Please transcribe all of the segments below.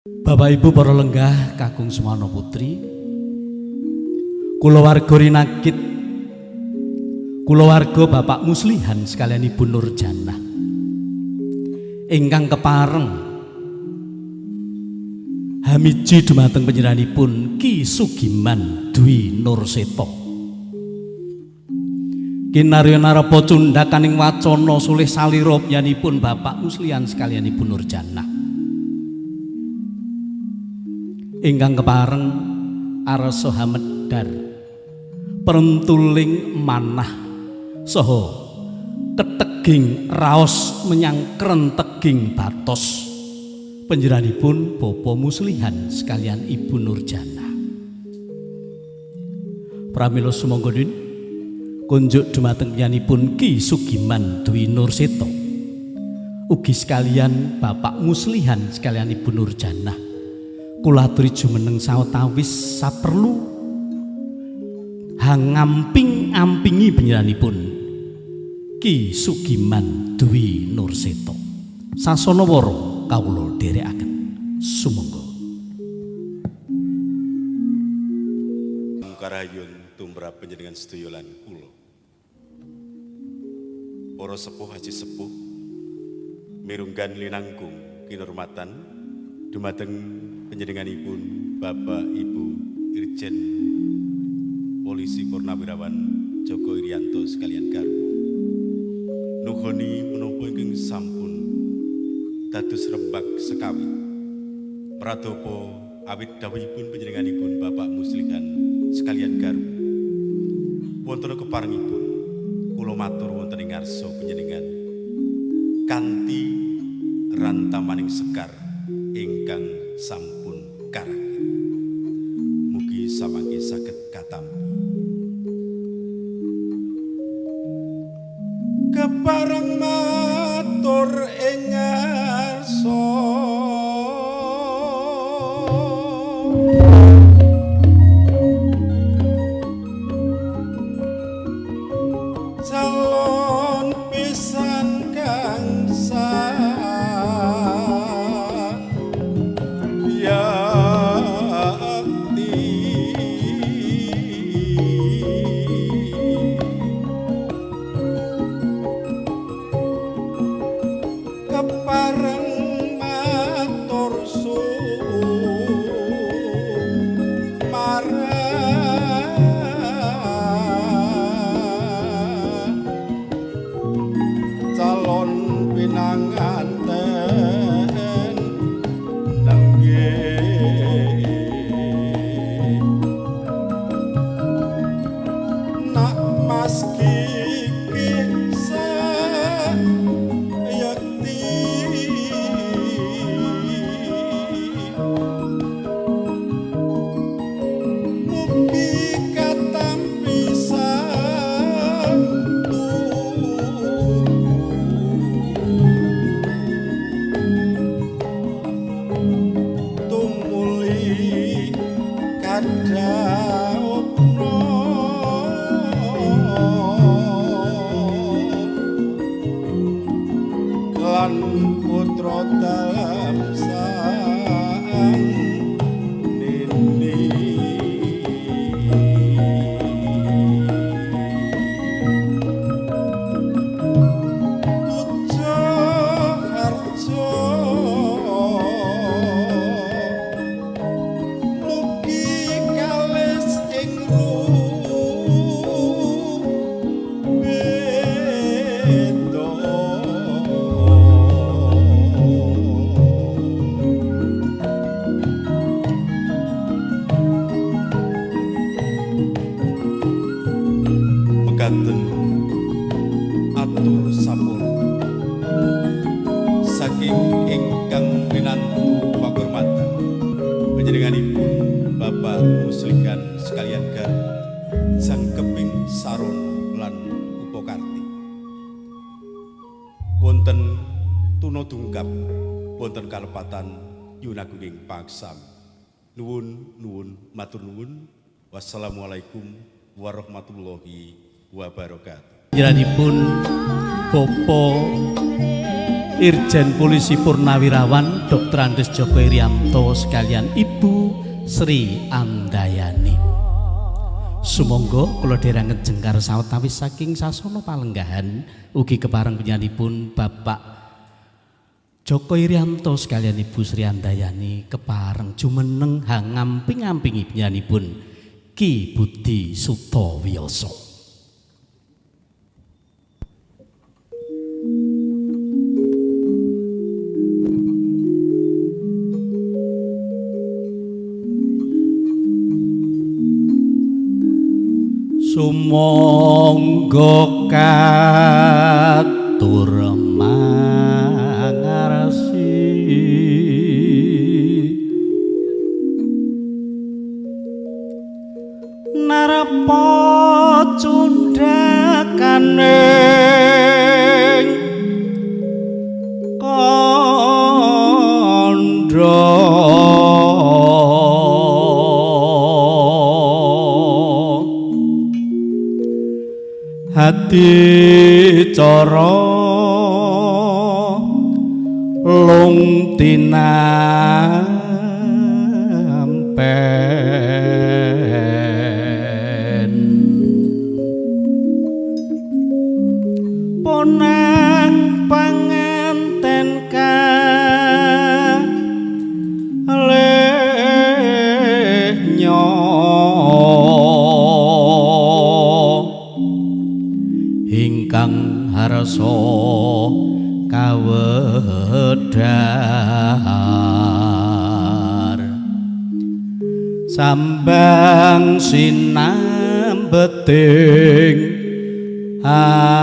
Bapak Ibu para lenggah kakung semana putri, kulawarga rinakit, kulawarga Bapak Muslihan sekalian Ibu Nurjanah ingkang kepareng hamiji dumateng panjenenganipun Ki Sugiman Dwi Nurseto. Kinarya narapa cundhakaning wacana sulih salira panjenenganipun Bapak Muslihan sekalian Ibu Nurjanah ingkang kepareng arsa hamedar prentuling manah saha keteging raos menyang krenteging batos panjenenganipun Bapak Muslihan sekalian Ibu Nurjanah. Pramila sumangga din kunjuk dumateng panjenenganipun Ki Sugiman Dwi Nurseto ugi sekalian Bapak Muslihan sekalian Ibu Nurjanah, kula aturi jumeneng sawetawis saperlu hangamping-ampingi panjenenganipun Ki Sugiman Dwi Nurseto. Sasana wara kawula dherekaken. Sumangga. Karayun tumrap panjenengan sedaya lan kula. Para sepuh haji sepuh mirunggan linangkung kinurmatan dumateng panjenenganipun Bapak Ibu Irjen Polisi Purnawirawan Joko Irianto sekalian garwa. Nuhoni menapa ingkang sampun dados rembag sekawit. Pradapa awit dawuhipun panjenenganipun Bapak Muslihan sekalian garwa. Wonten keparengipun kula matur wonten ing ngarsa panjenengan kanthi rantamaning sekar ingkang sampun karakit. Mugi samangke saged katampi. Kepareng matur ing ngarsa calon pisan kang yakti kepareng matur sumarang calon pinanganten nenggih nak Mas Kiki sayekti mugi katampi satu tumuli kadhaupna lan putra dalem sang nini. Puja harja mugi kalis ing rubeda. Mekaten atur sapura saking ingkang minantu pakurmatan panjenenganipun Bapak Muslihan sekalian garwa jangkeping sarana lan upakarti. Wonten tuna dungkap wonten kalepatan nyuwun agunging pangaksami. Nuwun nuwun matur nuwun. Wassalamualaikum warahmatullahi wabarakatuh. Panjenenganipun Bapak Irjen Polisi Purnawirawan Dr. Andes Joko Irianto sekalian Ibu Sri Andayani. Sumangga kula dherekaken jengkar sawetawis saking sasana palenggahan ugi kepareng panjenenganipun Bapak Joko Irianto sekalian Ibu Sri Andayani kepareng jumeneng hangamping-ampingi panjenenganipun Ki Budi Sutowiyasa. Sumangga katur mangarsi narepa cundhakaning kandha hati cara lung tinampen ponang panganten kalih nyo ingkang harsa kawedhar sambang sinambeting atur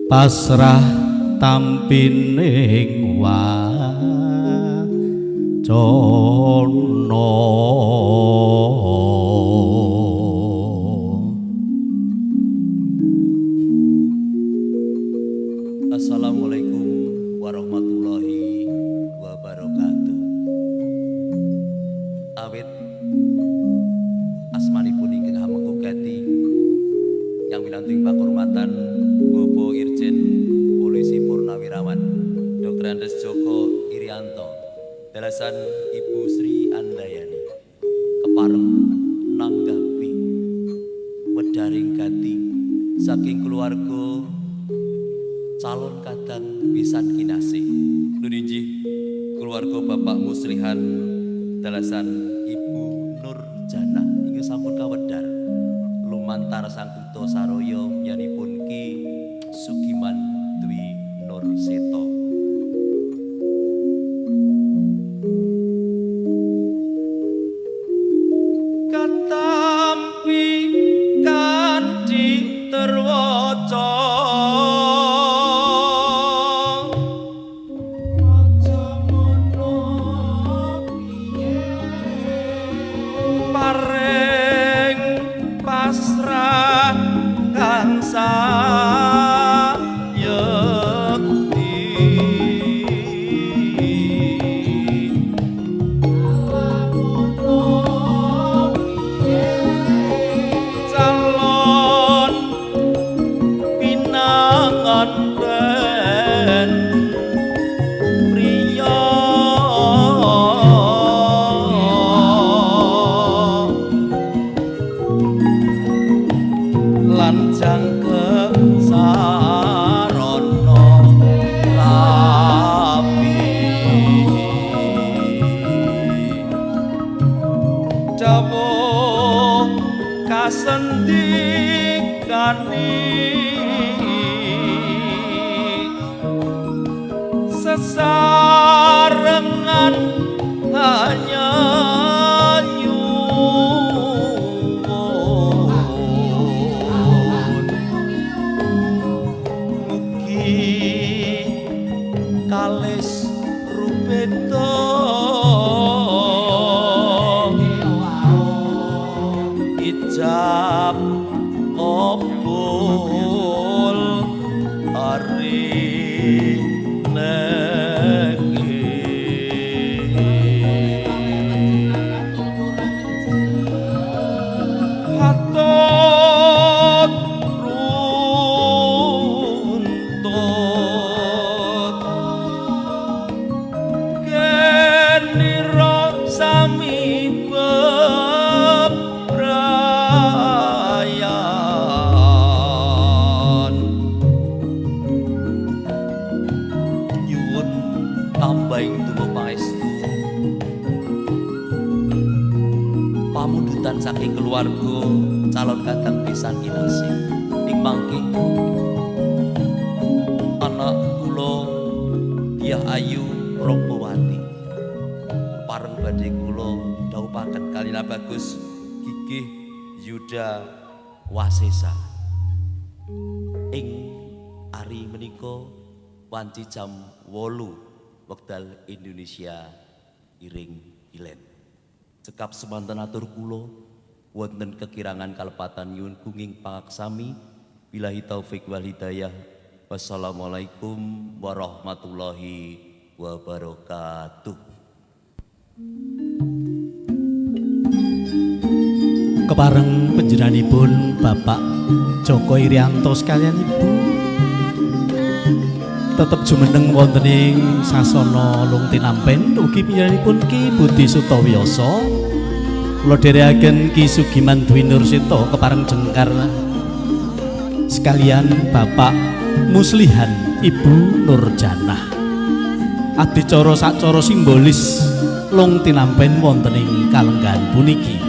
pasrah tampining wacana. Assalamualaikum warahmatullahi wabarakatuh. Awit asmanipun ingkang hamengku gati yang winantu ing pakurmatan Bapak Irjen Polisi Purnawirawan Dr. Andes Joko Irianto dalasan Ibu Sri Andayani kepareng nanggapi wedaring gati saking keluarga calon kadang pisan kinasih. Nun injih keluarga Bapak Muslihan dalasan Ibu Nur Janah ingkang sampun kawedar lumantar sang duta saroya yanipun Ki Sugiman Dwi Nur Seto. Katampi kanthi terwaca paring pasrah kang sayekti calon pinanganten priya lan jangkep sarana rapi dawuh kasendikane sesarengan hanya nyuwun mugi kalis rupeta ijab qabul ari negi hatur Kulawarga calon kadang pisan kinasih. Ing mangke anak kula Dyah Ayu Probowati pareng badhe kula dhawuhaken kaliyan Bagus Gigih Yuda Wasesa. Ing ari menika wanci jam 8 wekdal Indonesia iring ilen. Cekap semanten atur kula, wonten kekirangan kalepatan nyuwun gunging pangaksami. Billahi taufik wal hidayah. Wassalamualaikum warahmatullahi wabarakatuh. Kepareng panjenenganipun Bapak Joko Irianto sekalian Ibu tetep jumeneng wonten ing sasana lung tinampen, ugi panjenenganipun Ki Budi Sutawiyasa. Kula dherekaken Ki Sugiman Dwi Nurseta kepareng jengkar sekalian Bapak Muslihan, Ibu Nurjanah. Adicara sacara simbolis lung tinampen wonten ing kalenggahan puniki.